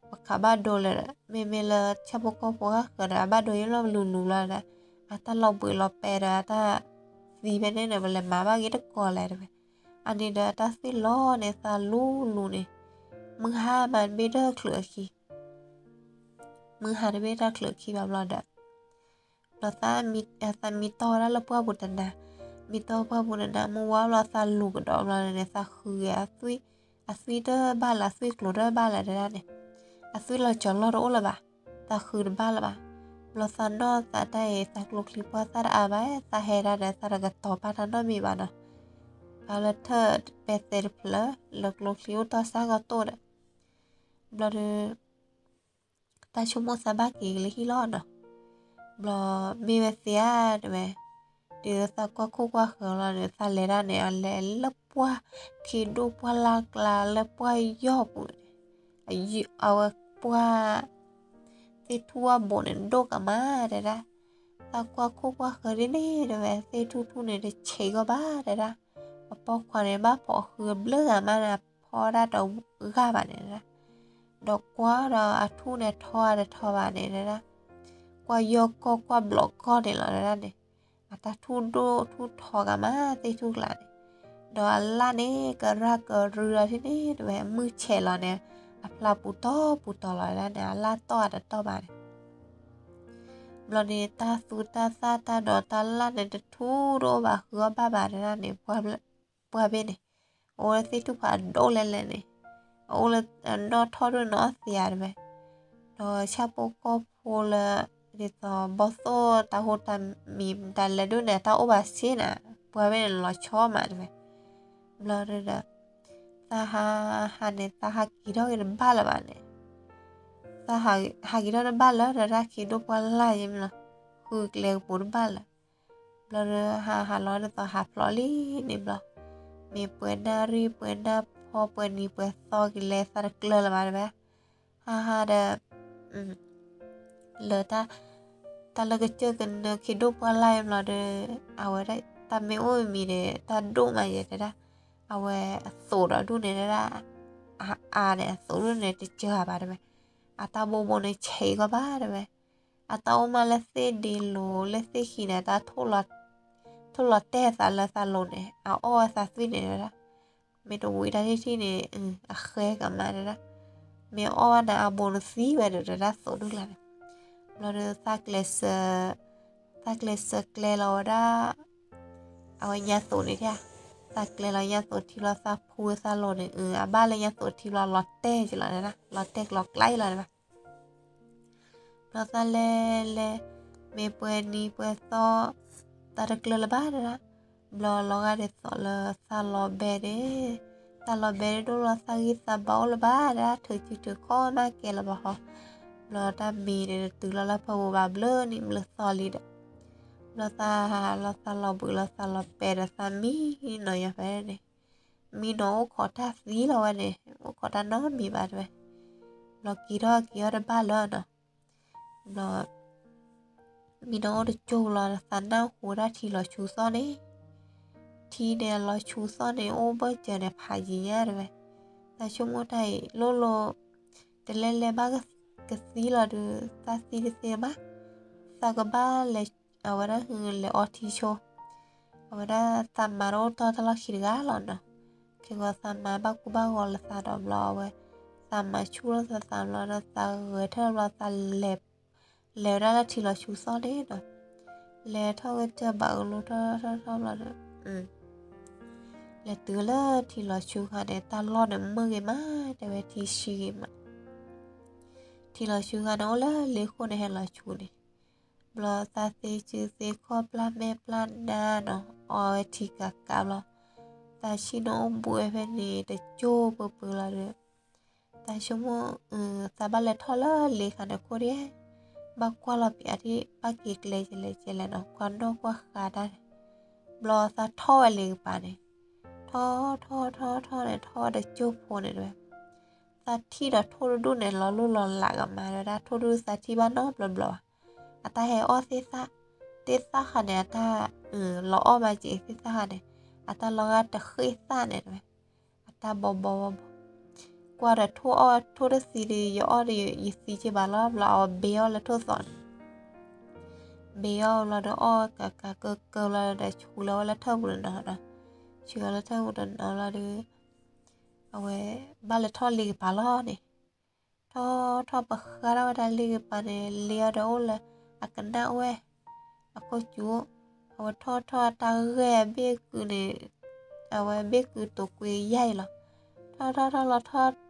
ပှၤခးဘၣ်ဒိလၢာ်ဒီး မ့မ့ၢ်လၢဆၣ်ဖိကီၢ်ဖိဂၢၢ်ဃၢၤဒီး အဘၣ်ဒိယဲၢ်လီၤလူၤလူၤလီၤဒီး အတၢ်လီၤဘှံးလီၤပဲာ်ဒီးအတၢ်သံဖဲန့ၣ်ဒီး ပလဲၤမၤဘၣ်ဂ့ၤတကိးလဲၣ်တဲဝဲ, အန့ၣ်ဒီးအတၢ်သွံၣ်လီၤန့ၣ် သးလူၤလူၤန့ၣ်, မုၢ်ဟါမးတဘ့ၣ်တၢ်ချုးအခံ မုၢ်ဟါတဘ့ၣ်တၢ်ချုးအခံဘၣ်ဘျီဒီး ဘျီသးမံတီၢ်ဝဲဒၣ်လၢပှၢ်ပူၤတနၤ, မံတီၢ်ပှၢ်ပူၤတနၤ မုၢ်ဝါဘျီသးလူၤကဒီးဘျီန့ၣ် သးဃုဂ့ၤအသွံၣ်, အသွံၣ်တဘၣ်လၢၤ အသွံၣ်ကျိၤတဘၣ်လၢၤတဲဒၣ်န့ၣ်, အသွံၣ်လီၤကၠီၤလီၤတအိၣ်လၢၤဘၣ်, သးဃုတဘၣ်လၢၤဘၣ်, ဘျီသးနီၢ်သးတၢ်အံၤ သးကျိချံပှၢ်သၣ်တအါဘၣ်, သးဟဲဒၣ်ဒီးသးတကတီၤပာ်တၢ်နီတမံၤဘၣ်နီၤ, ဘၣ်လၢထၢၣ်ပဲသဲတဖျၢၣ် လၢကျိချံအိၣ်တီၢ်စၢ်ကီၢ်တိၢ်ဒီး, ဘျီဒီး တၢ်ဆိကမိၣ်သးဘၣ်က့ၤက့ၤလၢဟံၣ်လီၤနီၤ, ဘျီမ့ၢ်ဝဲသ့ဧါတဲဝဲ, တုၤသးကွၢ်ခိၣ်ကွၢ်ဃၢၤလီၤန့ၣ် သးလဲၤဒၣ်န့ၣ် အလဲၤလၢ ပှၢ်ခ့ဒိၣ်ပှၢ်လၢ်ကျါလၢပှၢ်ယီၢ်ပူၤန့ၣ်, အဝဲပှၢ်သ့ၣ်ထူၣ်အဘိန့ၣ်ဒိၣ်ကမးတဲဒၣ်. သးကွၢ်ခိၣ်ကွၢ်ဃၢၤဒ်န့ၣ်တဲဝဲ သ့ၣ်ထူၣ်ထူၣ်န့ၣ်တဆံးကီၢ်ဘၣ်တဲဒၣ်. အပိာ်ခွါန့ၣ် ဘၣ်ဖီၣ်ဃုအဘျုးဂၤမးန့ၣ် အဖီဒၣ်တဂၤဘၣ်န့ၣ်တဲဒၣ်. ဒီးကွၢ်ဒီးအထူၣ်န့ၣ်ထီတထီဘၣ်န့ၣ်တဲဒၣ်. ကွၢ်ယီၢ်ကီၢ်ကွၢ်ဘျီကီၢ်န့ၣ်လီၤတဲဒၣ်န့ၣ်. အတၢ်ထူၣ်ဒိၣ်ထူၣ်ထီကမးသ့ၣ်ထူၣ်ကျါန့ၣ်. ဒီးအလၣ်န့ၣ် ကရၢ်ကရုလီၤဒ်န့ၣ်တဲဝဲ မုၢ်ဆဲးလီၤန့ၣ် အဖျါပူၤတီပူၤတီလီၤတဲဒၣ်န့ၣ် အလၣ်တီၢ်အတတီၢ်ဘၣ်န့ၣ်. ဘျီန့ၣ် တၢ်သူတၢ်သၣ်တၢ်ဒိးတၢ်လၣ်န့ၣ် တထူၣ်တအိၣ်ဘၣ်ဃုအီၣ်ဘၣ်ဘၣ်တဲဒၣ်န့ၣ်, ပှၢ်ဘ့ၣ်န့ၣ် အအိၣ်လၢသ့ၣ်ထူၣ်ဖးဒိၣ်လဲၣ်လဲၣ်န့ၣ်, အအိၣ်လၢအနီၣ်သ့ဧါတဲဝဲ. ဒီးဆၣ်ဖိကီၢ်ဖိလၢ ဒ်သိးဘီၣ်သိၣ်တၢ်ဟူးတၢ်မံၤတၢ်လဲၤဒိၣ်န့ၣ် တၢ်အိၣ်ဘၣ်စ့ၢ်န့ၣ်, ပှၢ်ဘ့ၣ်န့ၣ်လီၤဆီမးတဲဝဲ. ဘျီဒီး သးဟးဟးန့ၣ် သးဟးက့ၤထီၣ်က့ၤတဘၣ်လၢၤဘၣ်န့ၣ်, သးဟးက့ၤထီၣ်တဘၣ်လၢၤဒီး တၢ်ခ့ဒိၣ်ပှၢ်လၢ်ယဲမ့ၢ်လီၤ, ဃုကျဲကပူၤတဘၣ်လၢၤ. ဘျီဒီး ဟးဟးလီၤဒ်သိးဟးဖျိးလံန့ၣ်ဘျီ, မ့ၢ်ပှဲၤနၣ်ရံၣ်ပှဲၤနၣ်ဖီပှဲၤနံၤပှဲၤသီက့ၤလဲၤသးတကျၢၤလၢၤဘၣ်တဲဝဲ. ဟးဟးဒီး လၢ တၢ်လၢကစၢၢ်ကနၢခ့ဒိၣ်ပှၢ်လၢ်ယဲမ့ၢ်လီၤဒီး အဝဲဒၣ်တၢ်မ့ၢ်အိၣ်မံၤန့ၣ် တၢ်ဒိၣ်မးယဲတဲဒၣ်. အဝဲအသိးဒီးဒူၣ်န့ၣ်တဲဒၣ်, အအါန့ၣ် အသိးဒူၣ်န့ၣ် တစၢၤဘၣ်တဲဝဲ. အတၢ်ဘိဘိန့ၣ် ဆံးကီၢ်ဘၣ်တဲဝဲ. အတၢ်အိၣ်မးလၢသ့ၣ်ဒ့လိၤ လၢသ့ၣ်ခံန့ၣ် တၢ်ထိၣ်လီၤတဲာ်သးလၢသးလိၤန့ၣ် အအီၣ်ဝဲသးသွံၣ်န့ၣ်တဲဒၣ်. မ့ၢ်တဝံၤတၢ်ထံၣ်ထံၣ်န့ၣ် အဃဲကမးတဲဒၣ်. မ့ၢ်အီၣ်ဘၣ်န့ၣ် အဘိန့ၣ်သံဝဲဒီးတဲဒၣ် သိးဒူၣ်ကျါန့ၣ်. ဘျီဒီး သးကျဲးစၢးကျဲလီၤဝဲဒၣ် အဝဲညါသိးန့ၣ်ဧါ, သးကျဲလီၤညါသိးထံဘျီ သးဖူသးလိၤန့ၣ် အဘၣ်လၢညါသိးထံဘျီ လီၤတဲာ်က့ၤလီၤတဲဒၣ်, လီၤတဲာ်ကလီၤကျါအံၤလီၤတဲဘၣ်. ဘျီသးလဲၤလဲၤ မ့ၢ်ပှဲၤနံၤပှဲၤသီ သးတကျၢၤလၢၤဘၣ်တဲဒၣ်. ဘျီလီၤဂာ်ဒ်သိးလၢသးလီၤဘဲန့ၣ်, သးလီၤဘဲန့ၣ်ဒိၣ်လီၤ သးဂံၢ်သးဘါအိၣ်လၢၤဘၣ်တဲဒၣ်, ထုးစုထုးခီၣ်မးကဲလၢၤဘၣ်ဟီ. ဘျီတၢ်မံန့ၣ် တတုၤလီၤလၢဖၢပူၤဘၣ်ဘျုးနံၣ်ဘျုးသီလံဒီး, ဘျီသးဟးလီၤသးလီၤဘှံးလီၤသးလီၤပဲာ်ဒီးသးမံနီၤယါဖဲ န့ၣ်, မံနီၤအိၣ်ခိးတၢ်သံလီၤဝဲန့ၣ်, အိၣ်ခိးတၢ်နီတမံၤဘၣ်တဲဝဲ. ဘျီက့ၤထီၣ်က့ၤအီၣ်တဘၣ်လၢၤနီၤ. ဘျီ မံနီၤအိၣ်တကၠိလီၤ သးနၢ်ဟူဒၣ်ထံလီၤဆူသီၣ်န့ၣ်, ထံန့ၣ်လီၤဆူသီၣ်န့ၣ် အိၣ်ဘၢၣ်စၢၤန့ၣ် ဖးယံၤညါတဲဝဲ. သးဆိကမိၣ်တၢ်အံၤ လိၣ်လိၣ် တလဲၤလဲၤဘၣ်ကသံလီၤဒီး သးသံတသ့ဘၣ်. သးကဘၣ်လဲၤ အဝဲဒၣ်လဲၤအီထံဆိ, အဝဲဒၣ်သးမါတအိၣ်တီတၢ်လီၢ်ခံတဂၤလီၤနီၤ. ခဲကီးသးမါဘၣ်ကူဘၣ်ဂီၤလၢသးဒီးဘျီ အဝဲ သးမါဆူၣ်လီၤသးသးဘျီဒီး သးဂဲၤထၢၣ်ဘျီ သးလဲၤ လဲၤဝဲဒၣ်လၢထံလီၤဆူသီၣ်န့ၣ်နီၤ. လဲၤထီၣ်ကတၢၢ်ဘၣ်ကလိထီၣ်ထီၣ်ထီၣ်ဘျီဒီး လဲၤတုၤလၢထံလီၤဆူခါန့ၣ် တၢ်လီၢ်န့ၣ်မုာ်ဂ့ၤမး တဲဝဲ ထံဆှံဂ့ၤမး. ထံလီၤဆူခါန့ၣ် အိၣ်လၢလ့ခိၣ်န့ၣ် ဟဲလီၤဆူန့ၣ်, ဘျီသးသ့စုသ့ခီၣ်ပျၢ်မဲာ်ပျၢ်နါနီၤ အီဝဲထံကးကးဘျီ, သးဆ့ၣ်နီၤအိၣ်ဘူးဝဲဖဲန့ၣ် တကၠိပှဲၤပှဲၤလီၤဒီး သးဆိကမိၣ် သးဘၣ်လဲၤထီၣ်လၢလ့ခါန့ၣ်ခိၣ်ဒဲး, ဘၣ်ကွၢ်လီၤပျးထံၣ် ဘၣ်က့ၤကျဲကလဲၣ်ကလဲၣ်နီၤ ကွၢ်နီၣ်ကွၢ်ဃါတၢ်န့ၣ်, ဘျီသးထီၣ်ဝဲလ့ကပၤန့ၣ်, ထီၣ်ထီၣ်ထီၣ်ထီၣ်န့ၣ် ထီၣ်ဝဲတကၠိဖိန့ၣ်တဲဝဲ. သးထံၣ်ဒီးထိၣ်တဒူၣ်န့ၣ် လီၤလိၣ်လီၤလးကမးတဲဒၣ်, ထိၣ်တဒူၣ်သးထံၣ်ဘၣ်နီတဘျီဘျီဘၣ်. အတၢ်ဟဲအီၣ်သ့ၣ်သၣ်, သ့ၣ်သၣ်ခါန့ၣ် အတၢ် လီၤအီၣ်မးက့ၤသ့ၣ်သၣ်ခါန့ၣ်, အတၢ်လီၤဂာ်တဃ့ၢ်သၣ်န့ၣ်တဲဝဲ. အတၢ်ဘီဘီဘီဘီ, ကွၢ်ဒီးထိၣ်အီၣ်ထိၣ်တသံဒီး ယအီၣ်ဒီးယသံက့ၤဘၣ်လီၤ ဘျီအဝဲဘ့အီၣ်လၢထိၣ်သီန့ၣ်, ဘ့အီၣ်ဘျီဒီးအီၣ်ကကကကဘျီဒီး ဆူလီၤဝဲလၢထၢၣ်ပူၤတနီၤနီၤ, ဆူလီၤလၢထၢၣ်ပူၤတနီၤလီၤဒီး အဝဲ ဘၣ်လဲၤထီၣ်လ့ကပၤလီၤန့ၣ်, ထီၣ်ထီၣ်ပဃၢ်ထီၣ်ဝဲဒၣ်လ့ကပၤန့ၣ် လ့အီၤဒီးအိၣ်လၢ အကနၣ်အိၣ်ဝဲ အခိၣ်စူၤ, အဝဲထီၣ်ထီၣ်တၢ်ဂဲၢ်အဘ့ၣ်ကုာ်န့ၣ်, အဝဲဘ့ၣ်ကုာ်တိာ်ကွံာ်ယါအံၤလီၤ.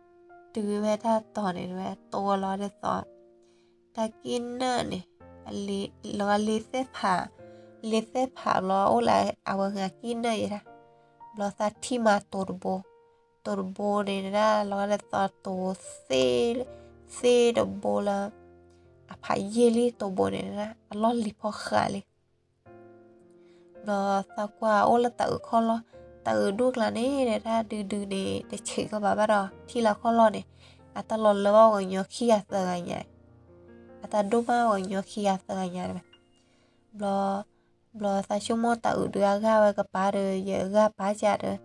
ထီၣ်ထီၣ်ထီၣ်လီၤထီၣ်တုၤဝဲတၢ်တီၤန့ၣ် ဝဲတိဝဲလီၤဒ်သိး တၢ်ကံၣ်နၢၣ်န့ၣ်, လီၤဂာ်လ့သ့ၣ်ဖး, လ့သ့ၣ်ဖးဘျီအိၣ်လၢအဝဲဂၤကံၣ်နၢၣ်ယဲဒၣ်, ဘျီသးထံၣ်မးတိၤတဘိ, တိၤတဘိန့ၣ်ဒၣ် လီၤဂာ်ဒ်သိးတိၤ သ့ၣ်တဘိလၢ အဖးယံာ်လံတိၤဘိန့ၣ်ဒၣ် အလီၢ်လံၤဖီဃးလံ. ဘျီသးကွၢ်အိၣ်လၢသးအုးခီၣ်လီၢ်, တၢ်အုးဒိၣ်ကျါန့ၣ် တၢ်ဒုဒုန့ၣ် တဆံးကဘၣ်ဘၣ်ဒီး ထံၣ်လီၤခီၣ်လီၢ်န့ၣ် အတၢ်လီၤလၢဘၣ်ပှၤကညီခံဂၤသၢဂၤညါ, အတၢ်ဒိၣ်မးပှၤကညီခံဂၤသၢဂၤညါတဝဲ. ဘျီ ဘျီသးဆိကမိၣ်တၢ်အုးဒုးအဂၤဝဲကပၤဒီး ယဂၤပာ်ကဒီး,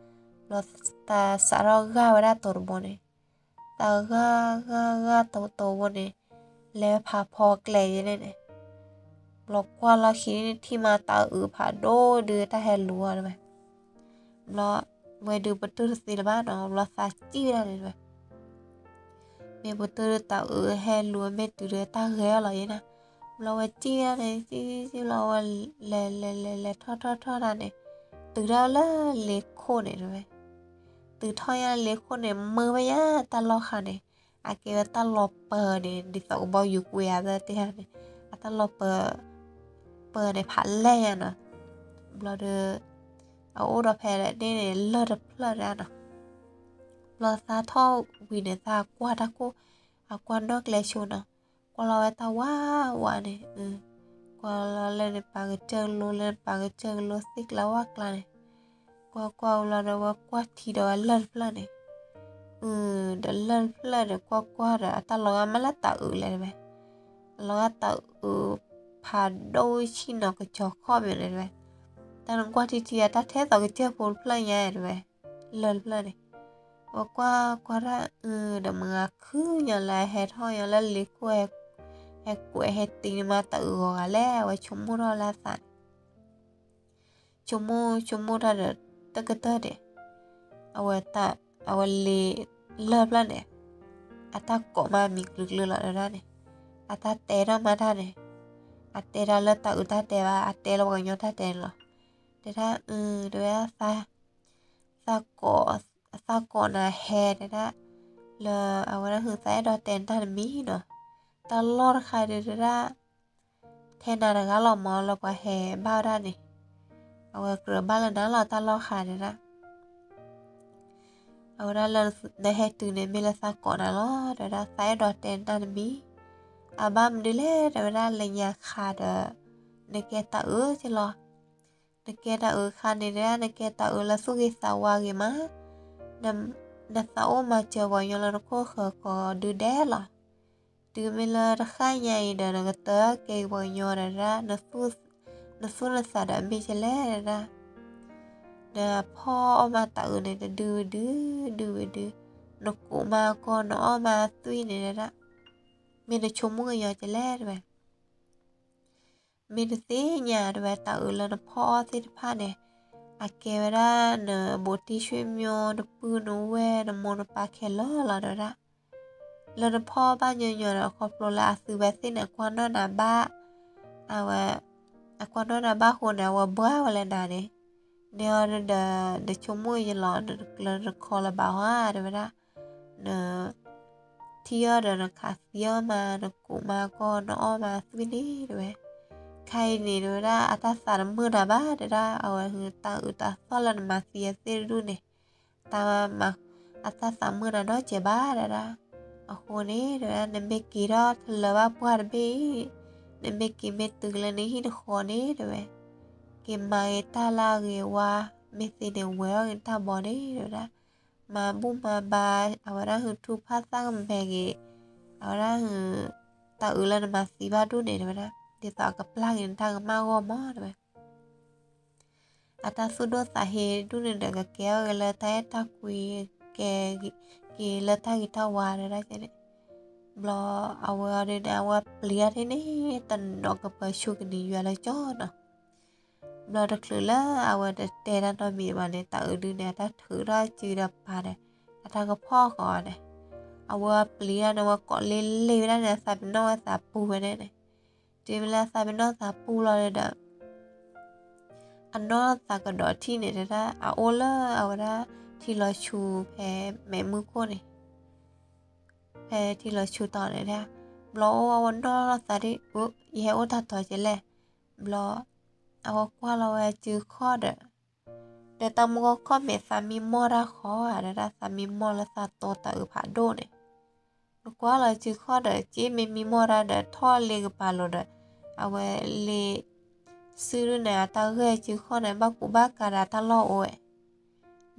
ဘျီသးစးထီၣ်ဂၤဝဲဒၣ်တိၤတဘိန့ၣ်, တၢ်ဂၤဂၤဂၤတိၤတိၤဘိန့ၣ် လဲၤဖးဖီကျဲယဲန့ၣ်န့ၣ်, ဘျီကွၢ်လီၤခံန့ၣ် ထံၣ်မးတၢ်အုးဖးဒိၣ်ဒုးတၢ်ဟဲလူၤအီၤတဝဲ. ဘျီ ဝဲဒုးပတုာ်တသ့လၢၤဘၣ်နီၤ, ဘျီသးစံၣ်ဝဲဒၣ်န့ၣ်တဝဲ မ့ၢ်ပတုာ်ဒီးတၢ်အုးဟဲလူၤအမ့ၢ်တုၤဒီးတၢ်ဂဲၤအီၤလီၤယဲန့ၣ်, ဘျီဝဲစံၣ်ဝဲဒၣ်န့ၣ် စံၣ်စံၣ်စံၣ်ဘျီဝဲလဲၤလဲၤလဲၤလဲၤထီၣ်ထီၣ်ထီၣ်ဒၣ်န့ၣ်, တုၤထီၣ်လၢလ့ခိၣ်န့ၣ်တဝဲ, တုၤထီၣ်ညါလ့ခိၣ်န့ၣ် မုာ်ဝဲညါတၢ်လီၢ်ဃာ်န့ၣ်, အကဲဝဲတၢ်လီၤပၢၤန့ၣ် ဒ်သိးကဘီယူၤကွံာ်ဧါသ့ၣ်တဖၣ်န့ၣ်, အတၢ်လီၤပၢၤ ပၢၤန့ၣ်ဖးလဲၢ်ညါနီၤ, ဘျီဒီး အအိၣ်ဒီးဖဲန့ၣ်န့ၣ် လၢၢ်တဖျၢၣ်ဒၣ်နီၤ, ဘျီသးထီၣ်ဝံၤန့ၣ် သးကွၢ်တၢ်ခိၣ်, အကွၢ်နီၣ်ကျဲဆိနီၤ, ကွၢ်လီၤဝဲတၢ်ဝးဝးန့ၣ်, ကွၢ်လီၤလၢန့ၣ်ပာ်ကစၢၢ်ကလိ လၢန့ၣ်ပာ်ကစၢၢ်ကလိ သ့ၣ်ကျါဝၣ်ကျါန့ၣ်, ကွၢ်ကွၢ်ဝံၤလီၤဒီး ဝဲကွၢ်ထံဒီးဝဲလၢၢ်တဖျၢၣ်န့ၣ်, ဒီးလၢၢ်တဖျၢၣ်ဒီးကွၢ်ကွၢ်ဒီး အတၢ်လီၤဂာ်မးလၢတၢ်အုးလဲၣ်တဝဲ, အလီၤဂာ်တၢ်အုးဖးဒိၣ်ဆံၣ်နီၤ ကစီၤခီၣ်မ့ၢ်န့ၣ်တဝဲ, တၢ်နကွၢ်ထံထံအတၢ်ထဲသိး ကစၢၢ်ဖိတဖျၢၣ်ညါတဝဲ, လၢၢ်တဖျၢၣ်န့ၣ်, ဝဲကွၢ်ကွၢ်တၢ်အုးဒီး မုၢ်ဂၤခုၣ်ညါလၢအဟဲထီၣ်ညါလၢလ့ခိၣ်, ဟဲကွဲးဟဲတ့န့ၣ်မး တၢ်အုးဂီၤဂၤလဲၣ်, အဝဲဆိကမိၣ်ထီၣ်လၢအသးန့ၣ် ဆိကမိၣ်ဆိကမိၣ်တၢ်ဒီး တကတၢၢ်န့ၣ်, အဝဲတၢ် အဝဲလ့လၢၢ်ဖျၢၣ်န့ၣ်, အတၢ်ကိးမးမံၤကျၢၤကျၢၤလီၤတဒၣ်န့ၣ်, အတၢ်တဲထီၣ်မးတၢ်န့ၣ်, အတဲတၢ်လၢတၢ်အုးတၢ်တဲဘၣ်, အတဲလၢပှၤကညီတၢ်တဲန့ၣ်လီၤ. တဒၣ်အုးတဝဲ သးကိး, သးကိးနၤဟဲတဒၣ်, လၢအဝဲဒၣ်ဟုသးအဲၣ်ဒိးတဲနတၢ်တမံၤနီၤ, တၢ်လီၢ်တခါဒုးတဒၣ် ထဲနၤတဂၤလီၤမးလၢပှၤဟဲဘၣ်ဝဲဒၣ်န့ၣ်, အဝဲကြၢးဘၣ်လၢနၤလီၤတၢ်လီၢ်ဃာ်တဒၣ်, အဝဲဒၣ်လၢနဟဲတုၤန့ၣ် မ့ၢ်လၢသးကိးနၤလီၤ, တဝဲဒၣ်သးအဲၣ်ဒိးတဲနတၢ်တမံၤ, အဘၣ်မနုၤလဲၣ် တဝဲဒၣ်လၢညါခါဒီး နကဲတၢ်အုးက့လီၤ, နကဲတၢ်အုးခါန့ၣ်တဒၣ် နကဲတၢ်အုးလၢသူၣ်ဂ့ၤသးဝါဂ့ၤမး, နသးအိၣ်မၤစၢၤပှၤကညီလၢနခိၣ်ဃၢၤကီးဒုဒဲးလီၤ. တုၤမ့ၢ်လၢတဃၣ်ညါအံၤဒီး နကတၢၢ်ကဲပှၤကညီဒီးဒၣ်, နသူၣ်နသးဒီးမ့ၢ်ကလဲၣ်ဒၣ်, နဖီၣ်အီၣ်မးတၢ်အုးန့ၣ် တဒုဝံၤဒု, ဒုဝံၤဒု, နကိးမးကီၢ် နအီၣ်မးသွံၣ်န့ၣ်ဒၣ်, မ့ၢ်နဆိကမိၣ်ကညီကလဲၣ်တဝဲ မ့ၢ်နသ့ၣ်ညါတဝဲ တၢ်အုးလၢနဖီၣ်အီၣ်သ့ၣ်တဖၣ်န့ၣ်, အကဲဝဲဒၣ်နဘူးတံၢ်ဆွေမျိုး နပုၢ်နဝဲၢ် နမိၢ်နပၢ်ခဲလၢာ်လီၤတဝဲဒၣ်, လၢနဖီၣ်ဘၣ်ညီညီဒီး ခီဖျိလၢအသုဝဲသ့ၣ်န့ၣ် ကွၢ်နီၣ်နၤဘၣ်, အဝဲ အကွၢ်နီၣ်နၤဘၣ်အဃိန့ၣ် အဝဲဘှါဝဲလၢနၤန့ၣ်, န့ၣ်အီၤဒီး နဆိကမိၣ်ယလီၤ နတကျၢၤနတခီလၢၤဘၣ်ဧါ တဝဲဒၣ်, န ထံၣ်အီၤဒီးနခးသံအီၤမး နကိးမးကီၢ် နအီၣ်မးသွံၣ်န့ၣ်တဝဲ, ခါအံၤန့ၣ်တဝဲဒၣ် အတၢ်သးတမုာ်နၤဘၣ် တဝဲဒၣ် အဝဲဟုတၢ်အုးတၢ်သီၣ်လၢနမၤသံအီၤသ့ၣ်တဒူၣ်န့ၣ်, တၢ်မၤ အတၢ်သးမုာ်နၤဒီးစဲးဘၣ် တဝဲဒၣ်, အဃိန့ၣ် တဝဲဒၣ် နမ့ၢ်က့ၤထီၣ်တလၢၤဘၣ်ပှၢ်တဘ့ၣ်အံၤ, နမ့ၢ်က့ၤမ့ၢ်တုၤလၢနဟံၣ်နဃီန့ၣ်တဝဲ, က့ၤမၤဂ့ၤတၢ်လၢအဂ့ၤဝါ, မ့ၢ်သ့န့ၣ် ဝဲၤထီၣ်ဂ့ၤတၢ်ဘီန့ၣ် တဝဲဒၣ် မၤဘူၣ်မၤဘါ, အဝဲဒၣ်ဟုထူၣ်ဖးသၣ်ကမဲာ်က့ၤ, အဝဲဒၣ်ဟု တၢ်အုးလၢနမၤသံဘၣ်ဒူၣ်န့ၣ်တဝဲဒၣ်, ဒ်သိးအကပျၢ်က့ၤနတၢ်ကမၣ်ဂီၢ်မးတဝဲ, အတၢ်သူၣ်ဒိၣ်သးဟ့ဒူၣ်န့ၣ်ဒီး ကကဲထီၣ်က့ၤလၢတၢ်အဲၣ်တၢ်ကွံ, ကဲက့ၤလၢတၢ်ဂ့ၤတၢ်ဝါတဝဲဒၣ်န့ၣ်, ဘျီအဝဲအီၤဒုးန့ၣ် အဝဲပျံၤတၢ်ထံၣ်န့ၣ် တနီၤကပၢၤဆူကနံၤယွၤလၢကၠီနီၤ ဘျီတချုးလၢအဝဲတတဲတၢ်နီတမံၤဘၣ်န့ၣ် တၢ်အုးဒုးန့ၣ် အတၢ်ထုးထီၣ်စုဒီးပၤဒီး အတၢ်ကဖီၣ်ဃီန့ၣ်, အဝဲပျံၤတၢ်န့ၣ် အဝဲကိးလ့လ့ဝဲဒၣ်န့ၣ် အသးပ့ၤနီၣ်ဝဲသးပူၤဝဲန့ၣ်န့ၣ်, တုၤမ့ၢ်လၢအသးပ့ၤနီၣ်သးပူၤလီၤဒီး အနီၢ်သးကဒီးထံၣ်န့ၣ်တဒၣ် အအိၣ်လၢအဝဲဒၣ်ထံလီၤဆူဖဲမဲးမုၢ်ခိၣ်န့ၣ် ဖဲထံလီၤဆူတီၤန့ၣ်ဒၣ်, ဘျီအိၣ်အဝဲနီၢ်သးဒ် ယဟဲအိၣ်တၢ်တီၤကလဲၣ်, ဘျီ အဝဲကွၢ်လီၤဝဲစုခီၣ်ဒီး, ဒီးတၢ်မူကီၢ်ခီၣ်မဲာ်သးမံမီၢ်တၢ်ဃီဧါ တဒၣ် သးမံမီၢ်လၢသးတိတၢ်အုးဖးဒိၣ်န့ၣ်, နကွၢ်လီၤစုခီၣ်ဒီး က့မ့ၢ်မံမီၢ်တၢ်ဒီး ထီၣ်လ့ကပၤလိၤဒီး အဝဲလ့ စုဒုန့ၣ် အတၢ်ဂဲၤစုခီၣ်န့ၣ် ဘၣ်ကူးဘၣ်ကၤဒီးတၢ်လီၢ်အိၣ်ဝဲ,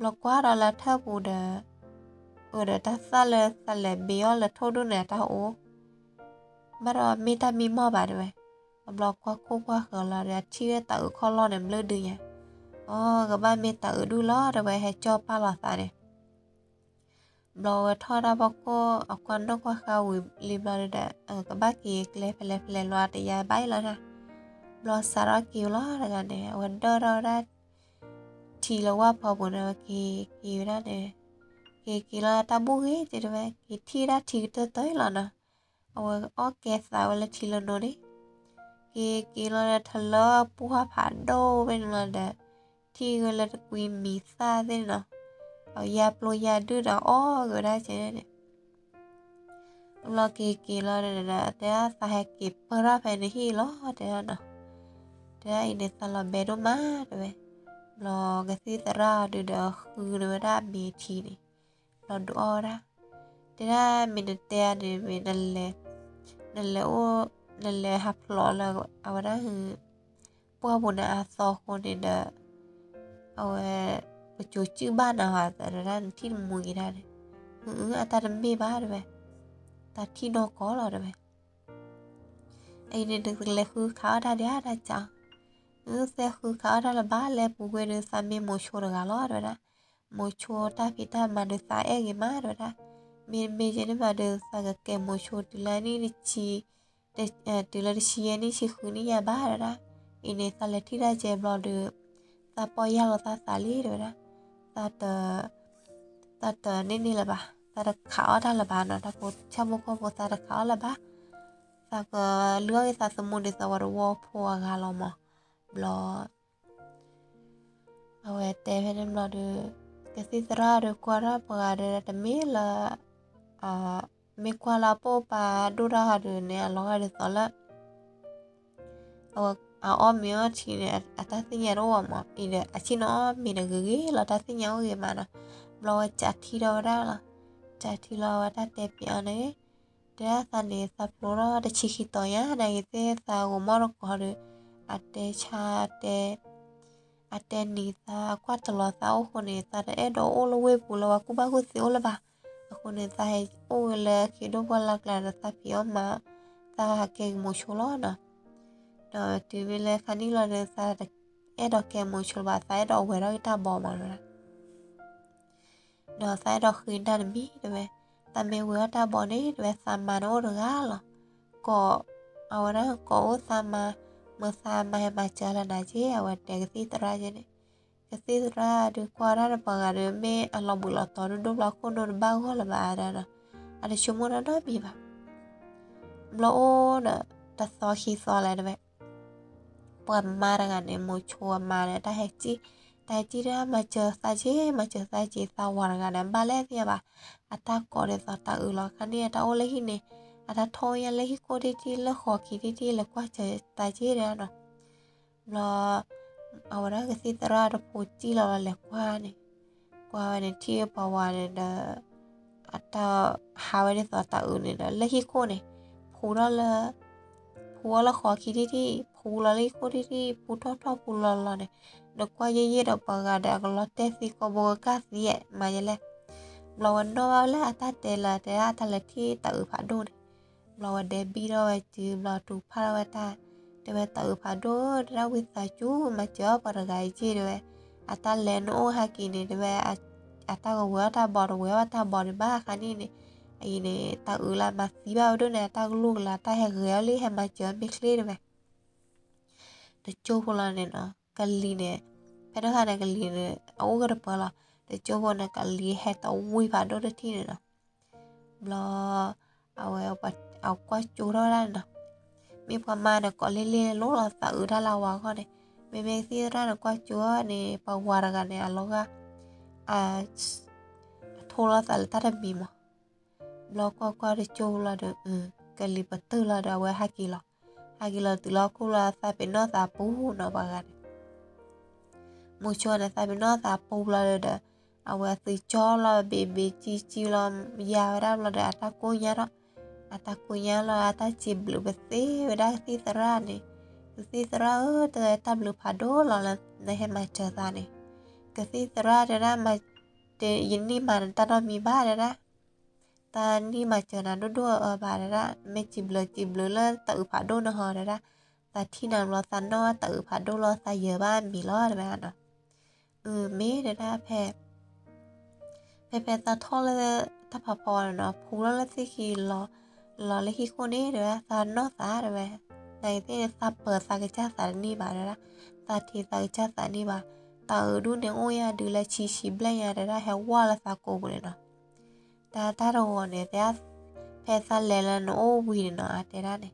ဘျီကွၢ်ဒီးလၢထၢၣ်ပူၤဒီး အၢၣ်ဒီးတၢ်သၣ်လၢသးလဲၤဘ့အီၣ်လၢထိၣ်ဒိၣ်န့ၣ် အတၢ်အိၣ် ဘၣ်ဒီးမ့ၢ်တၢ်မံမီၢ်ဘၣ်တဲဝဲ. အဘျီကွၢ်ခိၣ်ကွၢ်ဃၢၤလီၤဒီး အထံၣ်ဝဲတၤအုးခီၣ်လီၢ်န့ၣ် ဘျၢဒုးညါ. အီ ကဘၣ်မ့ၢ်တၤအုးဒူၣ်လီၤတဲဝဲ ဟဲကၠီၣ်ပာ်လီၤသးန့ၣ်. ဘျီဝဲထီၣ်တၢ်ဖီခိၣ် အကွၢ်နီၣ်ကွၢ်ဃါဝံၤလံဘျီဒီး ကဘၣ်က့ၤကျဲဖဲလဲၣ်ဖဲလဲၣ်လီၤ တယါဘၣ်အံၤလီၤ. ဘျီစးထီၣ်က့ၤဝဲလီၤတဂၤန့ၣ် အဝဲဒၢၣ်ထီၣ်ဝဲဒၣ် ထံလၢဝၢ်ဖီပူၤန့ၣ် ဝဲက့ၤက့ၤဝဲဒၣ်န့ၣ် က့ၤက့ၤလီၤတၢ်ဘူၣ်ဂ့ၤက့ၤတဲဝဲ က့ၤထံၣ်ဝဲဒၣ်ထံကတၢၢ်တၢၢ်အံၤလီၤနီၤ. အဝဲအီၣ်ကဲသးဝဲလၢထံလၢနိန့ၣ် က့ၤက့ၤလီၤဒီးထလၢပှၢ်ဖးဒိၣ်ဖဲန့ၣ်လီၤဒီး ထံၣ်ဝဲလၢတကွံမံၤသၣ်သ့ၣ်န့ၣ်နီၤ. အယါပျိယါဒုၣ်ဒီးအီၣ်က့ၤဝဲဒၣ်ကဲန့ၣ် ဘျီက့ၤက့ၤလီၤဒီး တဲဒၣ်သးဟဲက့ၤပၢၢ်ထီၣ်ဖဲနဟံၣ်လီၤတဲဒၣ်နီၤ. တဲဒၣ်အံၤန့ၣ်သးလီၤဘဲဒိၣ်မးတဲဝဲ. ဘျီကသံၣ်သရၣ်အီၤဒုးဒီးဃုန့ၢ်ဝဲဒၣ်အမ့ၤထံန့ၣ် ဘျီဒုးအီၣ်ဝဲဒၣ် တဲဒၣ်မ့ၢ်နတဲအန့ၣ်မ့ၢ် နလဲၤအိၣ် နလဲၤဟးဖျိးလၢအဝဲဒၣ် ပှၢ်ပူၤန့ၣ်အသီအဃိန့ၣ်ဒီး အဝဲ ပစိၤစုၣ်ဘၣ်နၤဟးသးတဲဒၣ်နထံၣ်နမူအံၤဒၣ်န့ၣ် အတၢ်တမ့ၢ်ဘၣ်တဲဝဲ တၢ်ထံၣ်နီၢ်ကီၢ်လီၤတဲဝဲ. အံၤန့ၣ်နလဲၤဃုခးအီၣ်တၢ်ဒံးတၢ်စး သဲဃုခးအီၣ်တၢ်လၢၤဘၣ် လဲၤပူၤကွံာ်ဒီးသးမ့ၢ်မိၤဆိတဂၤလီၤတဲဝဲဒၣ်. မိၤဆိတၢ်ဖံးတၢ်မၤဒီးသးအဲၣ်ဂ့ၤမးတဲဝဲဒၣ်. မ့တမ့ၢ်ကဲန့ၣ်ဘၣ်ဒီးသးကကဲမိၤဆိတုၤလၢနံၣ်တဆံ တုၤလၢတဆံယဲၢ်နံၣ်ဆံဃုနံၣ်ညါဘၣ်တဲဝဲဒၣ်. အံၤန့ၣ်သးလဲၤထံၣ်တၢ်ကဲဘျီဒီး သးပီၢ်ယၢ်လီၤသးသးလံတဲဝဲဒၣ်. သးတ သးတန့ၢ်န့ၢ်လၢၤဘၣ် သးတခးအီၣ်တၢ်လၢၤဘၣ်နီၤ တၢ်ဖိဆၣ်ဖိကီၢ်ဖိသးတခးအီၣ်လၢၤဘၣ်. သးကလုၢ်အီၣ်က့ၤသးသမူဒ်သိးပှၤတဝီဖိအဂၤလီၤမး. ဘျီ အဝဲတဲဖဲန့ၣ်ဘျီဒီး ကသံၣ်သရၣ်ဒီးကွၢ်ထီၣ်ပှၤဂၤဒီးတမ့ၢ်လၢ မ့ၢ်ကွၢ်လၢအပိာ်ပာ်ဒိၣ်တၢ်ဟီဒီးန့ၣ် အလီၤဂာ်ဒ်သိးလၢ အဝဲအအီၣ်မ့ၤအီထံန့ၣ် အတၢ်သ့ၣ်ညါတအိၣ်ဘၣ်မး အံၤဒီးအဆ့ၣ်နီၤအီၣ်မ့ၤဒီးဂ့ၤဂ့ၤလီၤ တၢ်သ့ၣ်ညါအိၣ်ဂ့ၤမးနီၤ. ဘျီဝဲကးထံထီၣ်ဝဲဒၣ်လီၤ. ကးထံလီၤဝဲတၢ်တဲပၠးအီၤန့ၣ် တဲဒၣ်သးန့ၣ် သးဖျိထီၣ်တဆံခံတီၤညါ နာ်က့ၤသ့ၣ်သးဂီၤမီၢ်တကိးဒီး အတဲဆါ တဲ အတဲနံၤသးကွၢ်တလီၤသးအိၣ်ဃိန့ၣ် သးတအဲၣ်ဒိးအိၣ်လၢဝ့ၢ်ပူၤလၢပှၤကူၣ်ဘၣ်ကူၣ်သ့အိၣ်လၢၤဘၣ်. အဃိန့ၣ် သးဟဲအိၣ်ဝဲလၢခ့ဒိၣ်ပှၢ်လၢ်ကျါဒီးသးဖံးအီၣ်မၤ သးဟးကဲက့ၤမိၤဆိလီၤနီၤ. ဒီးတုၤမ့ၢ်လၢခါနံၣ်လီၤဒီး သးတအဲၣ်ဒိးကဲမိၤဆိလၢၤဘၣ် သးအဲၣ်ဒိးဝဲၤထီၣ်က့ၤတၢ်ဘီမးလီၤ. ဒီးသးအဲၣ်ဒိးဃ့တၢ်တမံၤတဲဝဲ, သးမ့ၢ်ဝဲၤထီၣ်တၢ်ဘီန့ၣ်တဲဝဲ သးမါန့ၣ်အိၣ်တဂၤလီၤ. ကိး အဝဲဒၣ်ကိးအိၣ်သးမါ, မ့ၢ်သးမါဟဲမၤစၢၤလၢနၤက့ အဝဲတဲကသံၣ်သရၣ်က့န့ၣ်. ကသံၣ်သရၣ်ဒုးကွၢ်ဒၣ်တပှၤဂၤဒီး မ့ၢ်အလီၤဘှံးလီၤတီၤဒိၣ်ဒိၣ်ဘျီခိၣ်နူာ်တဘၣ်ဂီၢ်လၢၤဘၣ်ဒၣ်နီၤ, အတဆိကမိၣ်တၢ်နီတမံၤဘၣ်. ဘျီအိၣ်ဒီး တသီခံသီလဲၣ်တဲဝဲ ပှၤမါတဂၤန့ၣ် မိၤဆိအမါန့ၣ် တၢ်ဟဲစံၣ်, တၢ်ဟဲစံၣ်ဒၣ် မၤစၢၤသးက့ မၤစၢၤသးက့ သးဝၤတဂၤန့ၣ် ဘၣ်လဲၣ်သ့ၣ်ညါဘၣ်. အတၢ်ကိးဒ်သိးတၤအုးလီၤ ခါန့ၣ်အတၢ်အိၣ်လၢဟံၣ်န့ၣ်, အတၢ်ထီၣ်ညါလၢဟံၣ်ခိၣ်ထံထံၣ် လၢဃီခံထံထံၣ် လဲၤကွၢ်စၢၤသးက့ဒၣ်နီၤ. ဘျီ အဝဲဒၣ်ကသံၣ်သရၣ်တဖိစံၣ်လီၤလီၤ လဲၤကွၢ်န့ၣ်, ကွၢ်ဝဲန့ၣ် ထံၣ်ပှၤဝၤန့ၣ်ဒီး အတၢ်ဟးဝဲဒ်သိးတၤအုးန့ၣ်ဒီး လၢဟံၣ်ခိၣ်န့ၣ် ဖူထီၣ်လၢ ဖူအီၤလၢဃီခံထံထံၣ် ဖူလီၤလၢဟံၣ်ခိၣ်ထံထံၣ် ဖူထီၣ်ထီၣ်ဖူလီၤလီၤန့ၣ်, နကွၢ်ယဲၢ်ယဲၢ်ဒီးပှၤဂၤဒီး အကလီၤတဲာ်သံကိးဘိကကၢ်သံ မၤယဲလဲၣ်. ဘျီဝဲနီၣ်ဘၣ်လၢအတၢ်တဲလၢ တဲဒၣ်အတၢ်လဲၤထံၣ်တၤအုးဖးဒိၣ်န့ၣ်. ဘျီဝဲဒဲဘံၣ်ထီၣ်ဝဲစု ဘျီတူၢ်ဖးထီၣ်ဝဲတၢ်, တဲဝဲတၤအုးဖးဒိၣ် တဲဒၣ်ဝံသးစူၤ မၤစၢၤအီၣ်ပှၤတဂၤအံၤက့ တဲဝဲ, အတၢ်လဲၤနအိၣ်ဟဲက့ၤန့ၣ် တဲဝဲ အတၢ်ကဝဲၤအီၣ်တၢ်ဘီ တဝဲၤအီၣ်တၢ်ဘီဒံးဘၣ်ခါန့ၣ်န့ၣ်, အအံၤန့ၣ် တၤအုးလၢမၤသံဘၣ်ဝဲဒိၣ်န့ၣ် အတၢ်ကလိၣ်ကလာ် တၢ်ဟဲဂဲၤအီၤလံ ဟဲမၤစၢၤအီၤမ့ၢ်ချ့တဲဝဲ. တကၠိဖိလီၤန့ၣ်နီၤ ကလံၤန့ၣ်, ဖဲတခါန့ၣ် ကလံၤန့ၣ် အအိၣ်ကတပၤလီၤ. တကၠိဖိန့ၣ် ကလံၤဟဲတဝံဖးဒိၣ်တထံၣ်န့ၣ်နီၤ. ဘျီ အဝဲ အကွၢ်ကၠိထီၣ်ဝဲဒၣ်န့ၣ်နီၤ. မ့ၢ်ပှၤမါန့ၣ် ကိးလ့လ့လိၤလီၤ သးအုးတၢ်လၢအဝၤအဂီၢ်န့ၣ်, မ့မ့ၢ်ကသံၣ်သရၣ်န့ၣ် ကွၢ်ကၠိန့ၣ် ပှၤဝၤတဂၤန့ၣ် အလီၤဂာ် အထိလီၤသးလၢတၢ်တမံၤမး. ဘျီကွၢ်ကွၢ်တကၠိလီၤဒီး ကလံၤပတုာ်လီၤဒီး အဝဲဟးက့ၤလီၤ. ဟးက့ၤလီၤတုၤလီၤခိၣ်လီၤ သးပ့ၤနီၣ်သးပူၤနီၤပှၤဂၤန့ၣ်. မိၤဆိန့ၣ် သးပ့ၤနီၣ်သးပူၤလီၤဒီး အဝဲသုကၠီလီၤ ဘ့ၣ်ဘ့ၣ်ကၠံကၠံလီၤ ယါဝဲဒၣ်ဘျီဒီး အတၢ်ကိၢ်ညါထီၣ်, အတၢ်ကိၢ်ညါလီၤ အတၢ်စံးဘျုးပသ့ဝဲဒၣ်ကသံၣ်သရၣ်န့ၣ်, ကသံၣ်သရၣ်ဧၢ တၢ်ဘျုးဖးဒိၣ်လီၤလၢနဟဲမၤစၢၤသးန့ၣ်. ကသံၣ်သရၣ်တဲဒၣ် ယနံၣ်မၤနတၢ်နီတမံၤဘၣ် တဲဒၣ်. တၢ်နံၣ်မၤစၢၤနၤဒိၣ်ဒိၣ်အၢအၢဘၣ် တဲဒၣ်. မ့ၢ်စံးဘျုးစံးဘျုးလၢတၢ်အုးဖးဒိၣ်န့ၣ်ဟီ တဲဒၣ်. သးထံၣ်နၤဘျီသးနီၣ်တၢ်အုးဖးဒိၣ်လီၤ သးယၢၤဘၣ်မံၤလီၤ တဲဝဲဒၣ်နီၤ. အမ့ၢ် တဲဒၣ်. ဖဲ ဖဲဖဲသးထီၣ်လၢတၢ်ဖးဖီန့ၣ်နီၤ ဖူလီၤလၢသ့ၣ်ခံလီၤ, လီၤလၢဟံၣ်ခိၣ်န့ၣ် တဲဝဲ သးနီၣ်သး တဲဝဲ. နသ့ၣ်န့ၣ် သးပၢၤသးကစၢ်သးတန့ၢ်ဘၣ် တဲဒၣ်. သးထံးသးကစၢ်သးန့ၢ်ဘၣ်. တၢ်အုးဒူၣ်န့ၣ်အိၣ်ညါ ဒုးလၢဆံဆံဘျဲၣ်ညါ တဲဒၣ်, ဟဲဝါလၢသးကိာ်ပူၤန့ၣ်နီၤ. တၢ်တၢ်တဂီၤန့ၣ် တဲဒၣ်, ဖဲသးလဲၤလၢနအိၣ်ဝံၤန့ၣ်နီၤ အတဲဒၣ်န့ၣ်,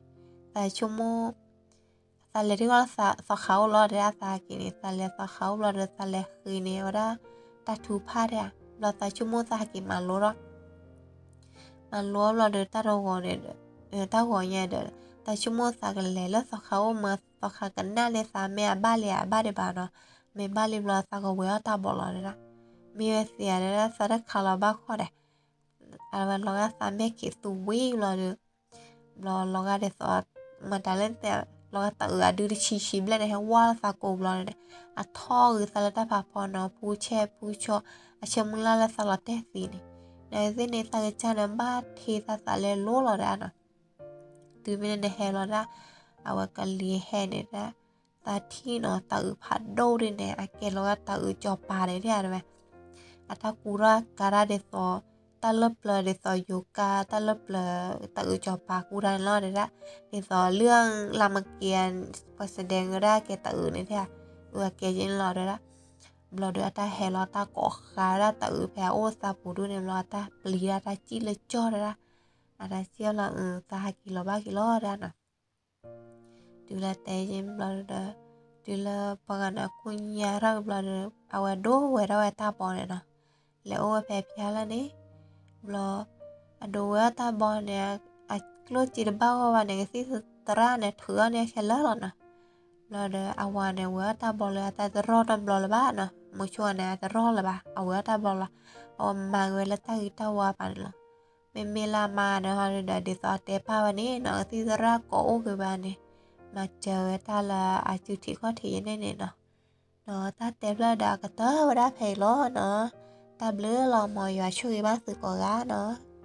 သးဆိကမိၣ် သးလဲၤထံၣ်ကီၢ်သးဃးအိၣ်လီၤ တဲဒၣ်. သးဟဲက့ၤန့ၣ် သးလဲၤသးဃးအိၣ်ဘျီဒီး သးလဲၤဃ့န့ၣ်ဝဲဒၣ် တၢ်ထူဖး တဲဒၣ်. ဘျီသးဆိကမိၣ်သးဟဲက့ၤမၤလိထီၣ်, မၤလိဘျီဒီး တၢ်တဂီၤန့ၣ်ဒီး, တၢ်ဂီၤညါဒီး သးဆိကမိၣ်သးကလဲၤလၢသးဃးအိၣ် မ့ၢ်သးဃးကနၣ်လၢသး မ့ၢ်အဘၣ်လံဧါ အဘၣ်ဒံးဘၣ်နီၤ. မ့ၢ်ဘၣ်လံဘျီ သးကဝဲၤအီၣ်တၢ်ဘီလီၤ တဲဒၣ်. မ့ၢ်ဝဲသ့ဧါ တဲဒၣ်, သးတခးလီၤဘၣ်ခီၣ်ဒဲး အဝဲလီၤဂာ်သးမဲာ်ခံးသူဝံၤဘျီဒီး, ဘျီလီၤဂာ်ဒ်သိး, မတၤလဲၣ်, လီၤဂာ်တၢ်အုးအဒုတဆံဆံဘျဲၣ်န့ၣ် ဟဲဝါလၢသးကိာ်ဘျီန့ၣ်, အထီၣ်ဂ့ၤသးလၢတၢ်ဖးဖီနီၤ, ဖူဆဲးဖူဆီ, အဆၢမုၢ်လၢ်လၢသးလီၤတဲာ်သံန့ၣ်, နသ့ၣ်န့ၣ် သးကစၢ်န့ၣ်ဘၣ်ထံသးသးလဲၤလိၤလီၤ တဲဒၣ်နီၤ. တုၤမ့ၢ်န့ၣ် နဟဲလီၤဒၣ်, အဝဲကလံၤဟဲန့ၣ်ဒၣ်, သးထံၣ်နီၤ တၢ်အုးဖးဒိၣ်ဒ်န့ၣ် အကဲလီၤဂာ်တၢ်အုးစီၤပၤန့ၣ် တဲဒၣ်ဝဲ. အတၢ်ကူထီၣ်ကါဒၣ်ဒ်သိး, တၢ်လၢပျၢၤဒ်သိးယိၤကါ တၢ်လၢပျၢၤတၢ်အုးစီၤပၤကူဒၣ်န့ၣ်လီၤ တဲဒၣ်. ဒ်သိးလၢလၢ်မက့ၤ ပှၤစဒဲးကဒါက့ၤတၢ်အုးန့ၣ် တဲဒၣ်, အုးအကဲယ့ၣ်န့ၣ်လီၤ တဲဒၣ်. ဘျီဒီးအတၢ်ဟဲလီၤတၢ်ကိးဃးဒၣ်တၢ်အုးဖဲအအိၣ်သးပူၤဒူၣ်န့ၣ်ဘျီ အတၢ်ပျံၤဒၣ်တၢ်စံၣ်လၢကၠီ တဲဒၣ်. အတၢ်စံၣ်အီၤလီၤ, သးဟးက့ၤလီၤဘၣ်က့ၤလီၤ တဲဒၣ်နီၤ. တုၤလၢတဲယ့ၣ်ဘျီဒီး, တုၤလၢပှၤဂၤန့ၣ်ကူၣ်ညါထီၣ်က့ၤဘျီဒီး အဝဲဒိဝဲၤထီၣ်ဝဲတၢ်ဘီန့ၣ်နီၤ. လဲၤအိၣ်ဝဲဖဲဖၠါလၢ်န့ၣ်, ဘျီ, အဒိဝဲၤအီၣ်တၢ်ဘီန့ၣ်, အကျိၣ်စ့တဘၣ်ဂီၢ်ဘၣ်န့ၣ် ကသံၣ်သရၣ်န့ၣ် ထုးအီၣ်န့ၢ်ခဲလၢာ်လီၤနီၤ. ဘျီဒီးအဝၤန့ၣ် ဝဲၤအီၣ်တၢ်ဘီလၢအတၢ်တရီၢ်နီတဘျီလၢၤဘၣ်နီၤ, မိၤဆိန့ၣ် အတရီၢ်လၢၤဘၣ်, အဝဲၤအီၣ်တၢ်ဘီလီၤ. အဝဲမၤက့ၤဝဲလၢတၢ်ဂ့ၤတၢ်ဝါပာ်န့ၣ်လီၤ. မ့မ့ၢ်လၢအမါန့ၣ်ဟီဒီး ဒ်သိးအတဲပာ်ဝဲန့ၣ်နီၤ, ကသံၣ်သရၣ်ကိးအိၣ်က့ၤဝဲန့ၣ်, မၤစၢၤဝဲတၢ်လၢအစုထံးခီၣ်ထံးယဲၢ်န့ၣ်န့ၣ်နီၤ. ဒီးတၢ်တဲဖျၢၣ်ဒီးအကတၢၢ်ဝဲဒၣ်ဖဲအံၤလီၤနီၤ. တၢ်ဘျုးလီၤ မ်ယွၤဆိၣ်ဂ့ၤဘၣ်သုကိးဂၤနီၤ.